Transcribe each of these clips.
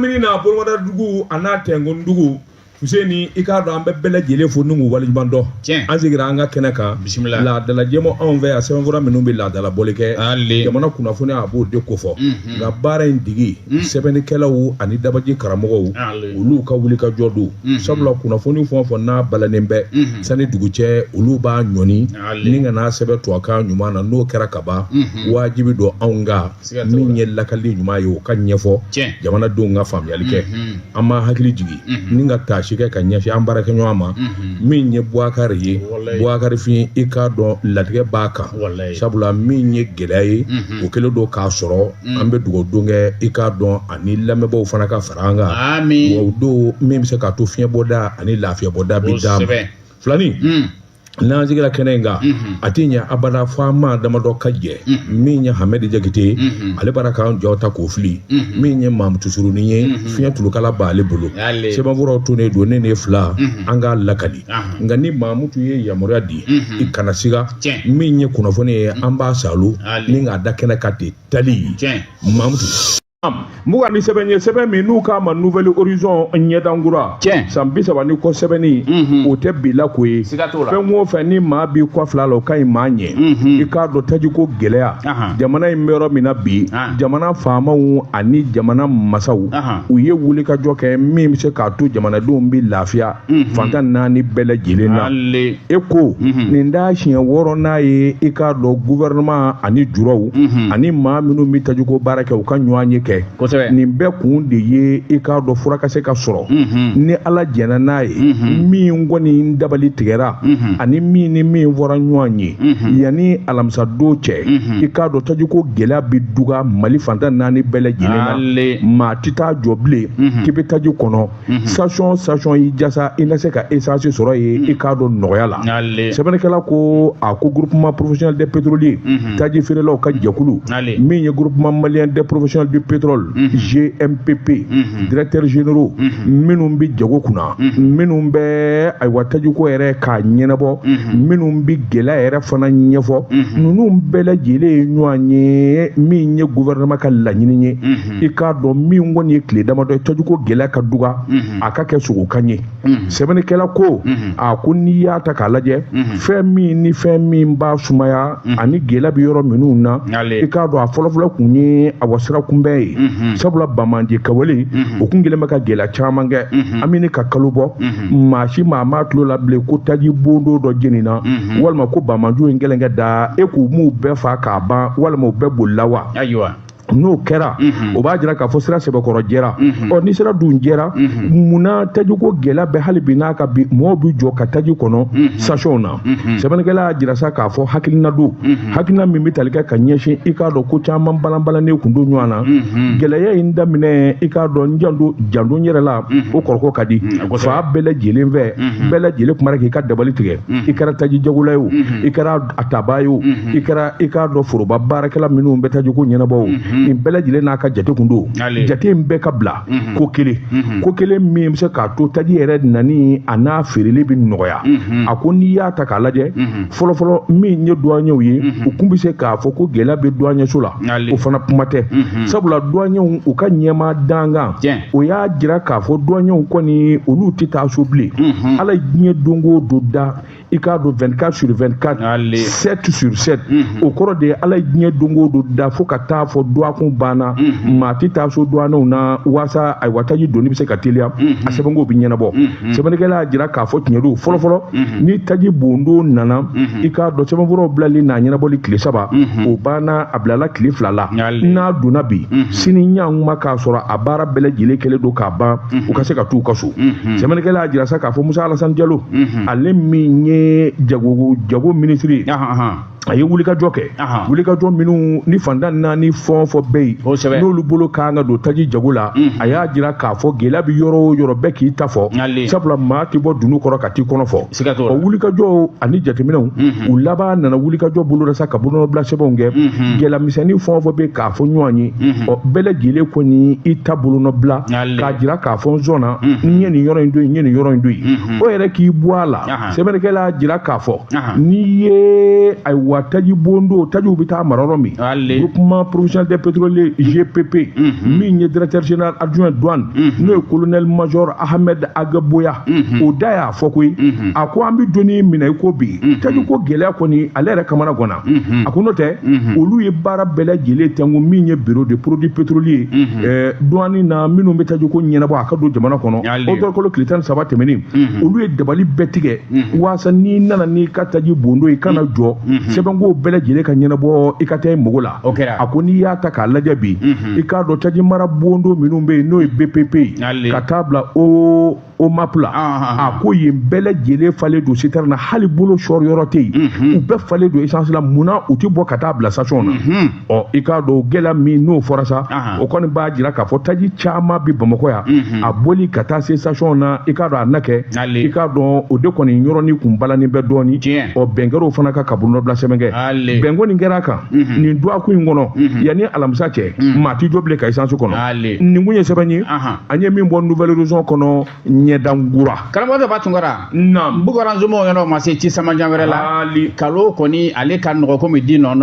lamini na, Bolomadadugu a n'a Tɛnkundugu, Fuseni, i k'a dɔn an bɛ bɛɛ lajɛlen fo ni k'u waleɲuman dɔn. An sigira an ka kɛnɛ kan. Bisimila. Laadala jɛmɔ anw fɛ yan, sɛbɛnfura minnu bɛ laadala bɔli kɛ, Ale. jamana kunnafoni a b'o de kofɔ. Nka baara in digi, sɛbɛnnikɛlaw ani dabaji karamɔgɔw, Ale. olu ka wulikajɔ don, sabula kunnafoni fɛn o fɛn n'a balannen bɛ sani dugu cɛ, olu b'a ɲɔni Ale. ni ka n'a sɛbɛn tubabukan ɲuman na. N'o kɛra ka ban, wajibi don anw kan, Siga t'o min la. ye lakali ɲuman ye, o ka ɲɛfɔ jamanadenw ka faamuyali kɛ. An b'an hakili jigin ni ka taasi kɛ ka ɲɛsin an baarakɛɲɔgɔn ma, min ye Buwakari ye. Walayi. Buwakari fin, i k'a dɔn latigɛ b'a kan, Walayi. sabula min ye gɛlɛya ye, o kɛlen don k'a sɔrɔ. An bɛ dugawu don kɛ, i k'a dɔn ani lamɛnbaaw fana ka fara an kan. Amin. Dugawu don min bɛ se k'a to fiɲɛbɔda ani lafiyabɔda bɛ d'a ma. Filani, n'an sigira kɛnɛ in kan, a tɛ ɲɛ abada fo an maa damadɔ ka jɛ. Min ye Hamɛdi Jakite ye, ale b'ara k'an jɔ ta k'o fili. Min ye Mamutu Surunin ye, fiɲɛ tulukala b'ale bolo. Ale. Sɛbɛnfuraw tonnen don ne ne fila, an k'a lakali. Nka ni Mamutu ye yamaruya di, i kana siga. Min ye kunnafoni ye, an b'a salu Ale. ni k'a da kɛnɛ kan ten tali. Mamutu mugan ni sɛbɛn ye, sɛbɛn min n'u k'a ma Nouvel Horizon, ɲɛdankura, san 30 ni kɔ sɛbɛnni, o tɛ bi la ko ye. Siga t'o la. Fɛn o fɛn ni maa b'i kɔ fila la, o ka ɲi maa ɲɛ. I k'a dɔn tajiko gɛlɛya, jamana in bɛ yɔrɔ min na bi, jamana faamaw ani jamana masaw, u ye wulikajɔ kɛ min bɛ se k'a to jamanadenw bɛ lafiya fantan naani bɛɛ lajɛlen na. Ale. E ko nin da siɲɛ wɔɔrɔnan ye, i k'a dɔn gouvernement ani juraw ani maa minnu bɛ tajiko baara kɛ, u ka ɲɔgɔn ye kɛ. Nin bɛɛ kun de ye, i k'a dɔn fura ka se ka sɔrɔ. Ni Ala jɛnna n'a ye, min kɔni dabali tigɛra ani min ni min fɔra ɲɔgɔn ye, yanni alamisa don cɛ, i k'a dɔn tajiko gɛlɛya bɛ duga Mali fantan naani bɛɛ lajɛlen na. Ale. Maa tɛ taa jɔ bilen k'i bɛ taji kɔnɔ station station y'i jasa, i na se ka essence sɔrɔ yen, i k'a dɔn nɔgɔya la. Ale. Sɛbɛnnikɛla ko a ko groupement professionnel des pétroliers, taji feerelaw ka jɛkulu, Ale. min ye groupement malien des professionnels du pétrole, GMPP, directeur généraux minnu bɛ jago kunna, minnu bɛ ayiwa tajiko yɛrɛ k'a ɲɛnabɔ, minnu bɛ gɛlɛya yɛrɛ fana ɲɛfɔ, ninnu bɛɛ lajɛlen ye ɲɔgɔn ye. Min ye gouvernement ka laɲini ye, i k'a dɔn min kɔni ye tile damadɔ ye, tajiko gɛlɛya ka duga, a ka kɛ sogokan ye. Sɛbɛnnikɛla ko a ko n'i y'a ta k'a lajɛ, fɛn min ni fɛn min b'a sumaya ani gɛlɛya bɛ yɔrɔ minnu na, Ale. i k'a dɔn a fɔlɔfɔlɔ kun ye awa sira kunbɛn ye, sabula Bamanje Kawale, o kun kɛlen bɛ ka gɛlɛya caman kɛ. An bɛ ka kalo bɔ, maa si maa maa tulo la bilen ko taji bondo dɔ jenina, walima ko Bamanjo in kɛlen kɛ da e k'u m'u bɛɛ fa k'a ban, walima u bɛɛ bolila wa. Ayiwa. N'o kɛra, o b'a jira k'a fɔ sira sɛbɛkɔrɔ jɛra. Ɔ ni sira dun jɛra, munna tajiko gɛlɛya bɛ hali bi n'a ka bi mɔgɔw bɛ jɔ ka taji kɔnɔ station na? Sɛbɛnnikɛla y'a jira sa k'a fɔ hakilina don, hakilina min bɛ tali kɛ ka ɲɛsin, i k'a dɔn ko caman balanbalannen kun don ɲɔgɔn na. Gɛlɛya in daminɛ, i k'a dɔn n janto janto n yɛrɛ la, o kɔrɔkɔ ka di fa bɛɛ lajɛlen fɛ. Bɛɛ lajɛlen kumara k'i ka dabali tigɛ, i kɛra taji jagola ye o, i kɛra a tabaa ye o, i kɛra, i k'a dɔn foroba baarakɛla minnu bɛ tajiko ɲɛnabɔ o, nin bɛɛ lajɛlen n'a ka jate kun don. Ale. Jate in bɛɛ ka bila ko kelen, ko kelen min bɛ se k'a to taji yɛrɛ nani a n'a feereli bɛ nɔgɔya. A ko n'i y'a ta k'a lajɛ, fɔlɔfɔlɔ min ye douaniers ye, u kun bɛ se k'a fɔ ko gɛlɛya bɛ douanier la. Ale. O fana kuma tɛ, sabula douaniers u ka ɲɛmaa dankan, o y'a jira k'a fɔ douaniers kɔni olu tɛ taa so bilen. Ala ye diɲɛ don o don da, i k'a dɔn 24 sur 24, Ale. 7 sur 7, o kɔrɔ de ye Ala ye diɲɛ don o don da fo ka taa fɔ dɔgɔkun banna, maa tɛ taa so douaniers na, waasa ayiwa taji donni bɛ se ka teliya, a sɛbɛnko bɛ ɲɛnabɔ. Sɛbɛnnikɛla y'a jira k'a fɔ tiɲɛ don, fɔlɔfɔlɔ ni taji bondon nana, i k'a dɔn sɛbɛnfuraw bilali n'a ɲɛnabɔli tile 3, o banna, a bilala tile 2 la. Ale. N'a donna bi, sini ɲankuma k'a sɔrɔ a baara bɛɛ lajɛlen kɛlen don k'a ban, u ka se ka t'u ka so. Sɛbɛnnikɛla y'a jira sa k'a fɔ Musa Alasani Jalo, ale min ye jago minisiri ye, a ye wulikajɔ kɛ, wulikajɔ minnu ni fantan naani fɛn o fɛn bɛ yen n'olu bolo kan ka don taji jago la. A y'a jira k'a fɔ gɛlɛya bɛ yɔrɔ o yɔrɔ, bɛɛ k'i ta fɔ, Ale. sabula maa tɛ bɔ dunun kɔrɔ ka t'i kɔnɔ fɔ. Siga t'o la. Ɔ wulikajɔw ani jateminɛw, u laban nana wulikajɔ boloda sa ka bolonɔbila sɛbɛnw kɛ. Gɛlɛyamisɛnnin fɛn o fɛn bɛ k'a fɔ ɲɔgɔn ye, ɔ bɛɛ lajɛlen kɔni i ta bolonɔbila Ale. k'a jira k'a fɔ n sɔnna, n ye nin yɔrɔ in to yen, n ye nin yɔrɔ in to yen, o yɛrɛ k'i bɔ a la. Sɛbɛnnikɛla y'a jira k'a fɔ n'i ye ayiwa Wa taji bondo, tajiw bɛ taa mara yɔrɔ min, Groupement professionnel des pétroliers, GPP, min ye directeur général adjoint douane, n'o ye colonel major Ahmed Agaboya, o da y'a fɔ koyi. A ko an bɛ donni minɛ i ko bi, taji ko gɛlɛya kɔni, ale yɛrɛ kamana ganna. A ko n'o tɛ, olu ye baara bɛɛ lajɛlen tɛnku min ye bureau de produits pétroliers douane na, minnu bɛ taji ko ɲɛnabɔ a ka don jamana kɔnɔ. O kalo tile 13 tɛmɛnen, olu ye dabali bɛɛ tigɛ waasa n'i nana n'i ka taji bondo, i kana jɔ, sɛbɛnko bɛɛ lajɛlen ka ɲɛnabɔ, i ka taa i mago la. A ko n'i y'a ta k'a lajɛ bi, i k'a dɔn taji mara bondo minnu bɛ yen, n'o ye BPP ye, ka taa bila o OMAP la, a ko yen bɛɛ lajɛlen falen don citerne na, hali bolo sɔrɔ yɔrɔ tɛ yen, u bɛɛ falen don essence la. Munna u tɛ bɔ ka taa bila station na? Ɔ, i k'a dɔn gɛlɛya min n'o fɔra sa, o kɔni b'a jira k'a fɔ taji caman bɛ Bamakɔ yan, a bɔli ka taa se station na, i k'a dɔn a na kɛ, i k'a dɔn o de kɔni yɔrɔnin kun balanin bɛ dɔɔnin. Ɔ, bɛn kɛra o fana kan ka bolonɔbila sɛbɛn kɛ. Bɛnko nin kɛra a kan nin dɔgɔkun in kɔnɔ, yanni alamisa cɛ, maa t'i jɔ bilen ka essence kɔnɔ. Nin kun ye sɛbɛn ye an ye min bɔ Nouvel Horizon kɔnɔ, ɲɛdangura. Karamɔgɔ dɔ b'a Tunkara. Naam. Bukara Nzomo yɛrɛ ma se ci samajan wɛrɛ la. Kalo kɔni, ale ka nɔgɔ komi di nɔ,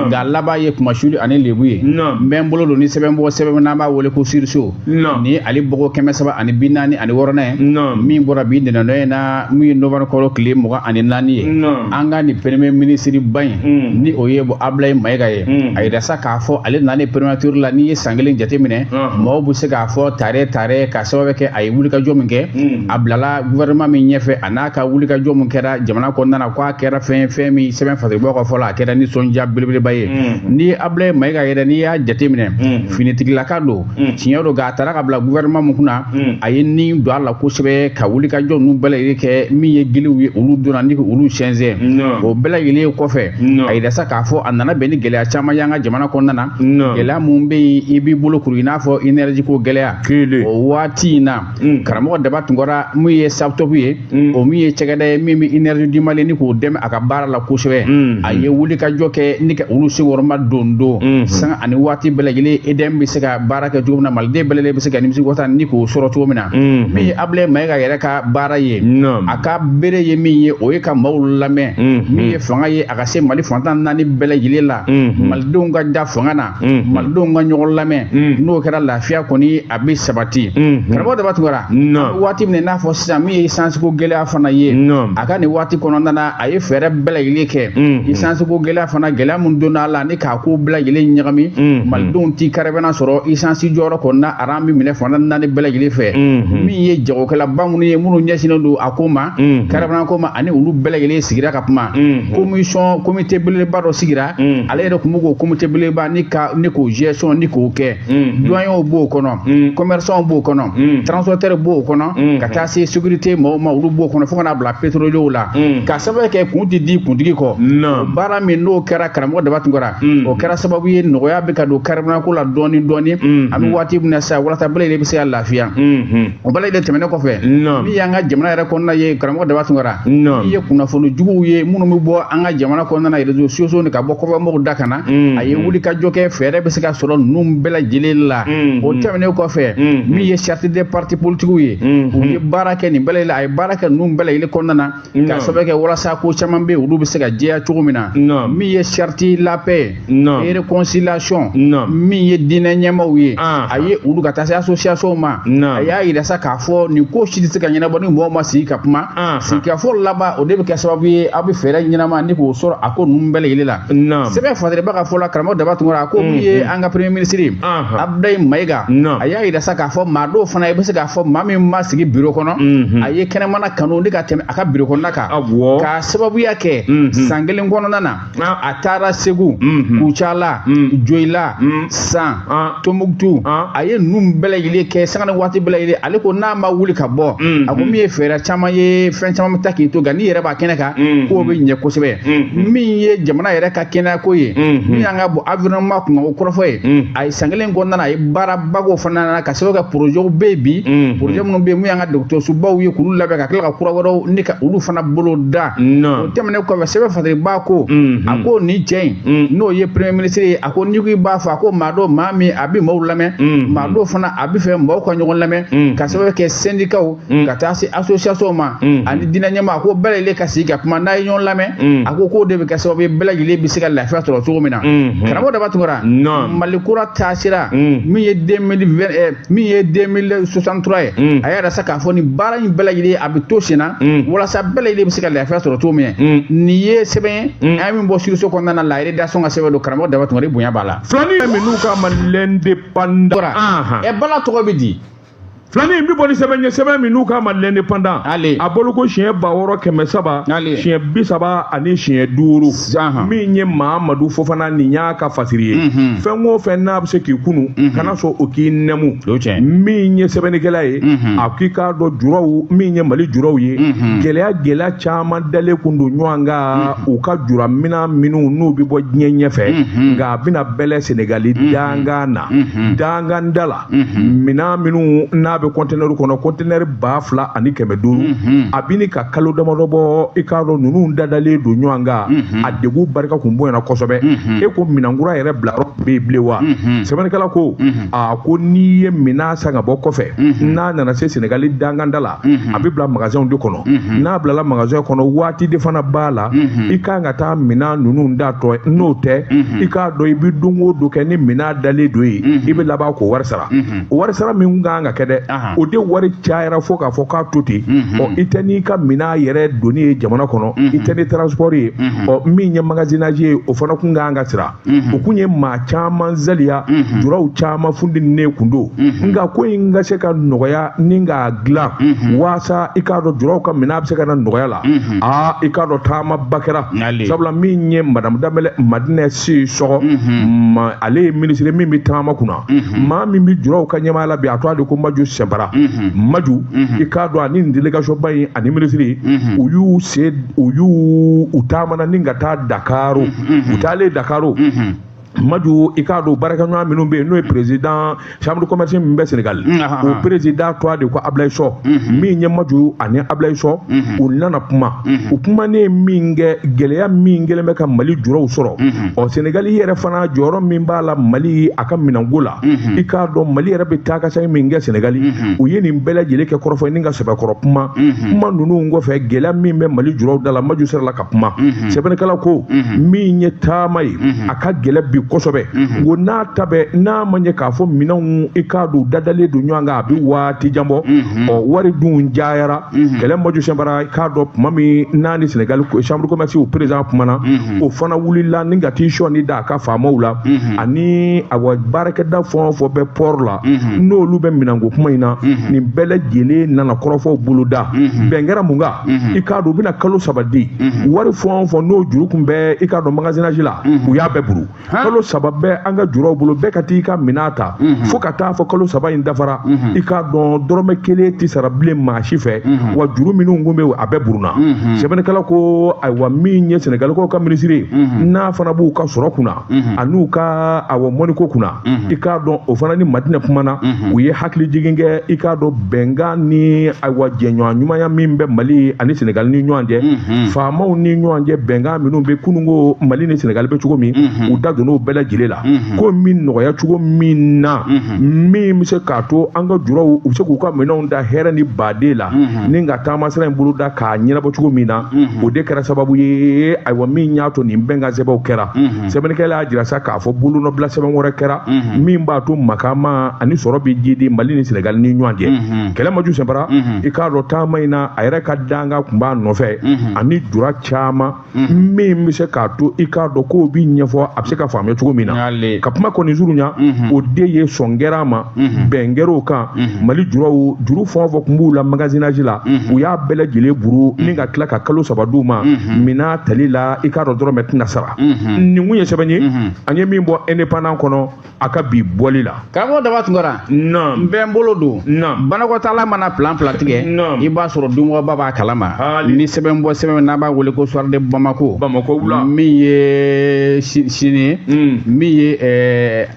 nka laban ye kumasuli ani lebu ye. N bɛ n bolo don ni sɛbɛn bɔ, sɛbɛn n'an b'a wele ko Sursaut, ni ale bɔgɔ 346 ye, min bɔra bi ntɛnɛndon in na, min ye novembre kalo tile 24 ye. An ka nin premier ministre ba in, ni o ye Abulayi Mayiga ye, a yira sa k'a fɔ ale nalen primature la, n'i ye san kelen jateminɛ, mɔgɔw bɛ se k'a fɔ tare tare, ka sababu kɛ a ye wulikajɔ min kɛ. A bilala gouvernement min ɲɛfɛ, a n'a ka wulikajɔ min kɛra jamana kɔnɔna na, k'a kɛra fɛn fɛn min sɛbɛn fasiribaw ka fɔ la, a kɛra nisɔndiya belebeleba ye. Ni Abulayi Mayiga yɛrɛ, n'i y'a jateminɛ, finitigilaka don, tiɲɛ don, nka a taara ka bila gouvernement min kunna, a ye nin don a la kosɛbɛ ka wulikajɔ ninnu bɛɛ lajɛlen kɛ. Min ye giliw ye, olu donna ni olu sɛnsɛn, o bɛɛ lajɛlen kɔfɛ, a yira sa k'a fɔ a nana bɛn ni gɛlɛya caman ye an ka jamana kɔnɔna na. Gɛlɛya mun bɛ yen, i b'i bolo kuru i n'a fɔ énergie ko gɛlɛya. O waati in na, karamɔgɔ Daba Tunkara, min ye SABTOP ye, o min ye cakɛda ye min bɛ énergie du Mali ni k'o dɛmɛ a ka baara la kosɛbɛ, a ye wulikajɔ kɛ ni ka olu senkɔrɔma don don sanga ani waati bɛɛ lajɛlen, EDM bɛ se ka baara kɛ cogo min na, maliden bɛɛ lajɛlen bɛ se ka nimisi wasa ni k'o sɔrɔ cogo min na. Min ye Abulayi Mayiga yɛrɛ ka baara ye, a ka bere ye min ye, o ye ka maaw lamɛn. Min ye fanga ye, a ka se Mali fantan naani bɛɛ lajɛlen la, malidenw ka da fanga na, malidenw ka ɲɔgɔn lamɛn, n'o kɛra lafiya kɔni a bɛ sabati. Karamɔgɔ Daba Tunkara, waati min n'a fɔ sisan, min ye essence ko gɛlɛya fana ye, a ka nin waati kɔnɔna na, a ye fɛɛrɛ bɛɛ lajɛlen kɛ. Essence ko gɛlɛya fana, gɛlɛya min donna a la ni k'a ko bɛɛ lajɛlen ɲagami, malidenw ti carburant sɔrɔ essence jɔyɔrɔ kɔnɔna, aran bɛ minɛ fana naani bɛɛ lajɛlen fɛ. Min ye jagokɛlaba minnu ye, minnu ɲɛsinnen don a ko ma, carburant ko ma, ani olu bɛɛ lajɛlen sigira ka kuma. Commission, comité belebeleba dɔ sigira, ale yɛrɛ tun bɛ k'o comité belebeleba ni ka ni k'o gestion ni k'o kɛ. Douaniers b'o kɔnɔ, commerçants b'o kɔnɔ, transporteurs b'o kɔnɔ, ka taa se sécurité mɔgɔw ma, olu b'o kɔnɔ, fo ka n'a bila pétroliers la, ka sababu kɛ kun tɛ di kuntigi kɔ. O baara min n'o kɛra, karamɔgɔ Daba Tunkara, o kɛra sababu ye nɔgɔya bɛ ka don carburant ko la dɔɔni dɔɔni. An bɛ waati min na sisan, walasa bɛɛ lajɛlen bɛ se ka lafiya. O bɛɛ lajɛlen tɛmɛnen kɔfɛ, min y'an ka jamana yɛrɛ kɔnɔna ye, karamɔgɔ Daba Tunkara, min ye kunnafoni juguw ye minnu bɛ bɔ an ka jamana kɔnɔna na, réseaux sociaux ni ka bɔ kɔfɛmɔgɔw da ka na, a ye wulikajɔ kɛ, fɛɛrɛ bɛ se ka sɔrɔ ninnu bɛɛ lajɛlen la. O tɛmɛnen kɔfɛ, min ye charte des partis politiques ye, u ye baara kɛ nin bɛɛ lajɛlen, a ye baara kɛ ninnu bɛɛ lajɛlen kɔnɔna na, ka sababu kɛ walasa ko caman bɛ yen, olu bɛ se ka jɛya cogo min na. Min ye charte la paix et réconciliation, min ye diinɛ ɲɛmaaw ye, a ye olu ka taa se association ma, a y'a yira sa k'a fɔ nin ko si tɛ se ka ɲɛnabɔ ni mɔgɔw ma sigi ka kuma. Sigikafɔ laban, o de bɛ kɛ sababu ye aw bɛ fɛɛrɛ ɲɛnama ni k'o sɔrɔ a ko ninnu bɛɛ lajɛlen la. Sɛbɛn Fatireba ka fɔ la, karamɔgɔ Daba Tunkara, a ko min ye an ka premier ministre Abulayi Mayiga, a y'a yira sa k'a fɔ maa dɔw fana, i bɛ se k'a fɔ maa min ma sigi bureau kɔnɔ, a ye kɛnɛmana kanu ni ka tɛmɛ a ka bureau kɔnɔna kan, k'a sababuya kɛ san kelen kɔnɔna na, a taara Segu, Kucala, Joyila, San, Tombouctou, a ye ninnu bɛɛ lajɛlen kɛ sanga ni waati bɛɛ lajɛlen. Ale ko n'a ma wuli ka bɔ, a ko min ye fɛɛrɛ caman ye, fɛn caman bɛ taa k'i to, nka n'i yɛrɛ b'a kɛnɛ kan, k'o bɛ ɲɛ kosɛbɛ. Min ye jamana yɛrɛ ka kɛnɛyako ye, min y'an ka bɔ environnement kunkan o kɔrɔfɔ ye, a ye san kelen kɔnɔna na, a ye baaraba k'o fana na, ka sababu kɛ projet bɛ yen bi, projet minnu bɛ yen, mun y'an ka dɔgɔtɔrɔsobaw ye, k'olu labɛn ka tila ka kura wɛrɛw ni ka olu fana bolo da. O tɛmɛnen kɔfɛ, sɛbɛn Fatireba ko, a ko nin cɛ in, n'o ye premier ministre ye, a ko n'i ko i b'a fɔ, a ko maa dɔ, maa min a bɛ maaw lamɛn, maa dɔw fana a bɛ fɛ maaw ka ɲɔgɔn lamɛn, ka sababu kɛ syndicats ka taa se association ma ani diinɛ ɲɛmaa, a ko bɛɛ lajɛlen ka sigi ka kuma, n'a ye ɲɔgɔn lamɛn, a ko k'o de de bɛ kɛ sababu ye bɛɛ lajɛlen bɛ se ka lafiya sɔrɔ cogo min na. Karamɔgɔ Daba Tunkara, Mali kura taasira min ye 2020, min ye 2063 ye, a y'a yira sa k'a fɔ nin baara in bɛɛ lajɛlen a bɛ to sen na walasa bɛɛ lajɛlen bɛ se ka lafiya sɔrɔ cogo min. Nin ye sɛbɛn ye, an ye min bɔ Sursaut kɔnɔna na, la rédaction ka sɛbɛn don. Karamɔgɔ Daba Tunkara, bonya b'a la. Filani min n'u k'a ma L'Indépendant. Ɛ, bala tɔgɔ bɛ di. Filani n bɛ bɔ ni sɛbɛn ye, sɛbɛn min n'u k'a ma L'Indépendant. A bolo ko siɲɛ 6300, siɲɛ 35, min ye Mahamadu Fofana, nin y'a ka fasiri ye. Fɛn o fɛn n'a bɛ se k'i kunu, kana sɔn o k'i nɛmu. Min ye sɛbɛnnikɛla ye, a k'i k'a dɔn juraw, min ye Mali juraw ye, gɛlɛya gɛlɛya caman dalen kun don ɲɔgɔn kan u ka jura minɛn minnu n'u bɛ bɔ diɲɛ ɲɛfɛ, nka a bɛna bɛlɛ Senegali dangan na, dangan da la, minɛn minnu n'a bɛ conteneur kɔnɔ, conteneur 2500, a bɛ ni ka kalo damadɔ bɔ. I k'a dɔn ninnu dadalen don ɲɔgɔn kan, a degun barika kun bonyana kosɛbɛ. E ko minɛnkura yɛrɛ bila yɔrɔ bɛ yen bilen wa? Sɛbɛnnikɛla ko a ko n'i ye minɛn san ka bɔ kɔfɛ, n'a nana se Senegali danganda la, a bɛ bila magasinw de kɔnɔ. N'a bilala magasin kɔnɔ, waati de fana b'a la i kan ka taa minɛn ninnu datɔ. N'o tɛ, i k'a dɔn i bɛ don o don kɛ ni minɛn dalen don yen, i bɛ laban k'o wari sara. O wari sara min kan ka kɛ dɛ, o de wari cayara fo k'a fɔ k'a to ten. Ɔ, i tɛ n'i ka minɛn yɛrɛ donni ye jamana kɔnɔ, i tɛ ni transport ye. Ɔ, min ye magasinage ye, o fana kun kan ka sira. O kun ye maa caman zaliya, juraw caman fundinen kun don. Nka ko in ka se ka nɔgɔya ni k'a dilan waasa i k'a dɔn juraw ka minɛn bɛ se ka na nɔgɔya la. Aa, i k'a dɔn taamaba kɛra, sabula min ye madame Danbɛlɛ Madinɛ Sisɔgɔ, ale ye minisiri min bɛ taama kunna, maa min bɛ juraw ka ɲɛmaaya la bi, a tɔgɔ de ko Maju Sɛnpara. Maju, i k'a dɔn ani nin délégation ba in ani minisiri, u y'u se, u y'u u taamana ni ka taa Dakaro. U taalen Dakaro, Maju, i k'a dɔn baarakɛɲɔgɔn minnu bɛ yen, n'o ye président chambre de commerce min bɛ Sénégal, o président tɔgɔ de ko Ablaye Sow. Min ye Maju ani Ablaye Sow, u nana kuma. U kumanen min kɛ, gɛlɛya min kɛlen bɛ ka Mali juraw sɔrɔ, ɔ, Sénégal yɛrɛ fana jɔyɔrɔ min b'a la Mali a ka minɛnko la, i k'a dɔn Mali yɛrɛ bɛ taa ka segin min kɛ Sénégal, u ye nin bɛɛ lajɛlen kɛ kɔrɔfɔ ni ka sɛbɛkɔrɔ kuma. Kuma ninnu kɔfɛ, gɛlɛya min bɛ Mali juraw da la, Maju sera la ka kuma. Sɛbɛnnikɛla ko min ye taama ye, a ka gɛlɛ bi kosɛbɛ. Ko n'a ta bɛ n'a ma ɲɛ k'a fɔ minɛnw, i k'a don dadalen don ɲɔgɔn kan, a bɛ waati jan bɔ. Ɔ, wari dun cayara. Kɛlɛ Maju Sɛnpara, i k'a dɔn tuma min n'a ni Sénégal chambre de commerce o président kumana, o fana wulila ni ka t'i sɔnni da a ka faamaw la, ani awa baarakɛda fɛn o fɛn bɛ port la, n'olu bɛ minɛnko kuma in na, nin bɛɛ lajɛlen nana kɔrɔfɔw boloda. Bɛn kɛra mun kan? I k'a dɔn u bɛna kalo 3 di. Wari fɛn o fɛn n'o juru kun bɛ, i k'a dɔn, magasinage la, u y'a bɛɛ buru. Kalo 3 bɛɛ an ka juraw bolo, bɛɛ ka t'i ka minɛn ta fo ka taa fɔ kalo 3 in dafara. I k'a dɔn dɔrɔmɛ kelen tɛ sara bilen maa si fɛ, wa juru minnu kun bɛ, a bɛɛ buruna. Sɛbɛnnikɛla ko ayiwa, min ye Sénégalikaw ka minisiri ye, n'a fana b'u ka sɔrɔ kunna an'u ka awa mɔniko kunna, i k'a dɔn o fana ni Madinɛ kumana, u ye hakili jigin kɛ. I k'a dɔn bɛnkan ni ayiwa jɛɲɔgɔn ɲumanya min bɛ Mali ani Sénégal ni ɲɔgɔn cɛ, faamaw ni ɲɔgɔn cɛ, bɛnkan minnu bɛ kununko Mali ni Sénégal bɛ cogo min, u da donn'o bɛɛ lajɛlen la. Ko min nɔgɔya cogo min na, min bɛ se k'a to an ka juraw u bɛ se k'u ka minɛnw da hɛrɛ ni baden la, ni ka taama sira in bolo da k'a ɲɛnabɔ cogo min na, o de kɛra sababu ye ayiwa min y'a to nin bɛnkan sɛbɛnw kɛra. Sɛbɛnnikɛla y'a jira sa k'a fɔ bolonɔbila sɛbɛn wɛrɛ kɛra min b'a to makama ani sɔrɔ bɛ jidi Mali ni Sénégal ni ɲɔgɔn cɛ. Kɛlɛ Maju Sɛnpara, i k'a dɔn taama in na, a yɛrɛ ka dankan kun b'a nɔfɛ ani jura caman min bɛ se k'a to i k'a dɔn k'o bi ɲɛfɔ, a bɛ se ka faamuya cogo min na. Ka kuma kɔni surunya, o de ye sɔn kɛra a ma, bɛn kɛra o kan. Mali juraw, juru fɛn o fɛn kun b'u la magasinage la, u y'a bɛɛ lajɛlen buru ni ka tila ka kalo 3 d'u ma minɛn tali la. I k'a dɔn dɔrɔmɛ tɛna sara. Nin kun ye sɛbɛn ye an ye min bɔ Indépendant kɔnɔ a ka bi bɔli la. Karamɔgɔ Daba Tunkara, n bɛ n bolo don banakɔtaala mana plan fila tigɛ, i b'a sɔrɔ dunmɔgɔba b'a kalama. Ni sɛbɛn bɔ sɛbɛn n'an b'a wele ko Soir de Bamako, Bamako wula, min ye sini ye. Min ye